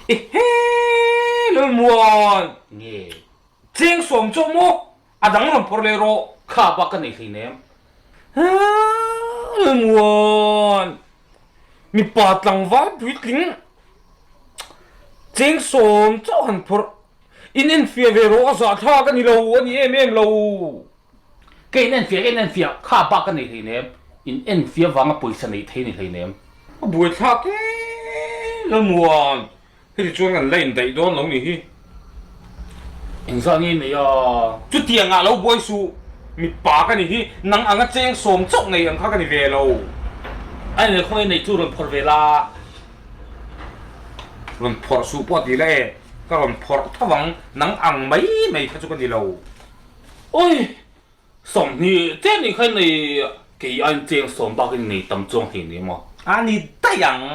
Ehe Lalmuan! Nge? Cheng sawm chauh maw? A dang rawn phawrh leh rawh. Kha bak ka nei hleinem. Lalmuan! Mipa tlangval puitling cheng sawm chauh han phawrh. In enfiah ve rawh a zahthlak a ni lo, a ni em em lo. Ka in enfiah, ka in enfiah, kha bak ka nei hleinem, in enfiah vanga pawisa neih thei a ni hleinem. A buaithlak em Lalmuan, heti chuan kan la indaih dawn lo ni hi. Engzah nge i neih a? Chutiang ah lo buai suh, mipa ka ni hi, nang anga cheng sawm chauh nei ang kha ka ni ve lo. A ni khawnge neih chu rawn phawrh ve la. Rawn phawrh suh pawh ti la e, ka rawn phawrh tho ang, nang ang mai mai kha chu ka ni lo. Oi! 20 chen nih kha i nei, kei aiin cheng sawm bakin nei tam chuang thei ni maw? A ni daih ang.